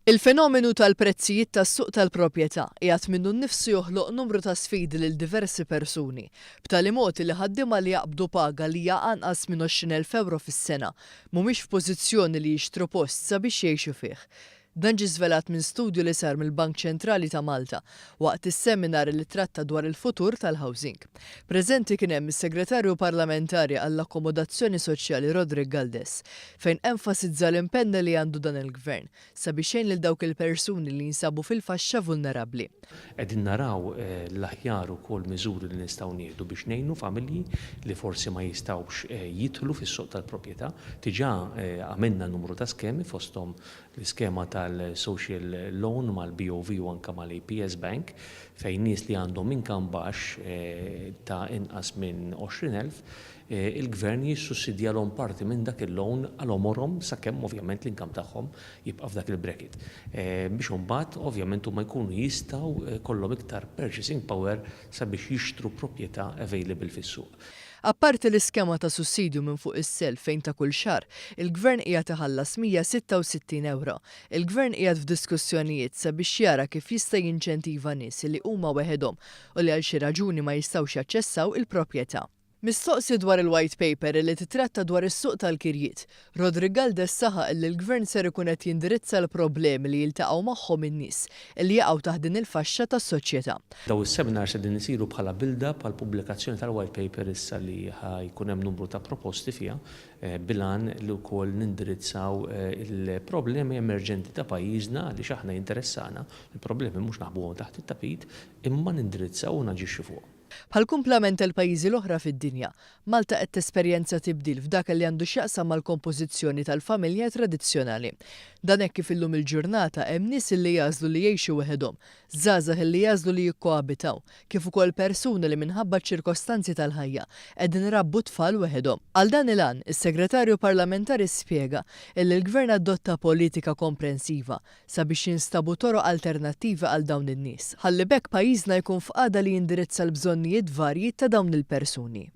Il-fenomenu tal-prezzijiet tas-suq tal-proprjetà qiegħed minnu nnifsu joħloq numru ta' sfidi lil diversi persuni, b'tali mod li ħaddiema li jaqbdu paga li hija anqas minn 20,000 ewro fis-sena mhumiex f'pożizzjoni li jixtru post sabiex jgħixu fih. Dan ġie żvelat minn studju li sar mill-Bank Ċentrali ta' Malta waqt is-seminar li tratta dwar il-futur tal-housing. Preżenti kien hemm is-Segretarju Parlamentari għall-Akkomodazzjoni Soċjali Roderick Galdes, fejn enfasizza l-impenn li għandu dan il-Gvern sabiex jgħin lil dawk il-persuni li jinsabu fil-faxxa vulnerabbli. Qegħdin naraw l-aħjar ukoll miżuri li nistgħu nieħdu biex ngħinu familji li forsi ma jistgħux jidħlu fis-suq tal-proprjetà. Diġà għamilna numru ta' skemi fosthom l-iskema tal-social loan mal-BOV u anke mal-APS Bank fejn nies li għandhom income baxx ta' inqas minn 20,000 il-Gvern jissussidjalhom parti minn dak il-loan għal għomorhom sakemm ovvjament l-income tagħhom jibqa' f'dak il-bracket. Biex imbagħad ovvjament huma jkunu jistgħu jkollhom iktar purchasing power sabiex jixtru proprjetà available fis-suq. Apparti l-iskema ta' sussidju minn fuq is-self fejn ta' kull xahar, il-Gvern qiegħed iħallas 166 ewro, il-Gvern qiegħed f'diskussjonijiet sabiex jara kif jista' jinċentiva nies li huma weħedhom u li għal xi raġuni ma jistgħux jaċċessaw il-proprjetà. Mistoqsi dwar il-White Paper li titratta dwar is-suq tal-kirjiet, Roderick Galdes saħaq li l-Gvern ser ikun qed jindirizza l-problemi li jiltaqgħu magħhom in-nies li jaqgħu taħt din il-faxxa tas-soċjetà. Dawn is-seminars qegħdin isiru bħala build-up għall-pubblikazzjoni tal-White Paper issa li ħa jkun hemm numru ta' proposti fiha bil-għan li wkoll nindirizzaw il-problemi emerġenti ta' pajjiżna għaliex aħna jinteressana l-problemi mhux naħbuhom taħt it-tapit imma nindirizzaw u naġixxu fuqhom. Bħall-kumplament tal-pajjiżi l-oħra fid-dinja, Malta qed tesperjenza tibdil f'dak li għandu x'jaqsam mal-kompożizzjoni tal-familja tradizzjonali. Dan hekk kif illum il-ġurnata hemm nies li jagħżlu li jgħixu weħedhom, żgħażagħ li jagħżlu li jikkoabitaw, kif ukoll persuni li minħabba ċ-ċirkostanzi tal-ħajja qegħdin irabbu tfal weħedhom. Għal dan il-għan, is-Segretarju Parlamentari spjega illi l-Gvern adotta politika komprensiva sabiex jinstabu toroq alternattivi għal dawn in-nies, ħalli b'hekk pajjiżna jkun f'qagħda li jindirizza l-bżonnijiet varji ta' dawn il-persuni.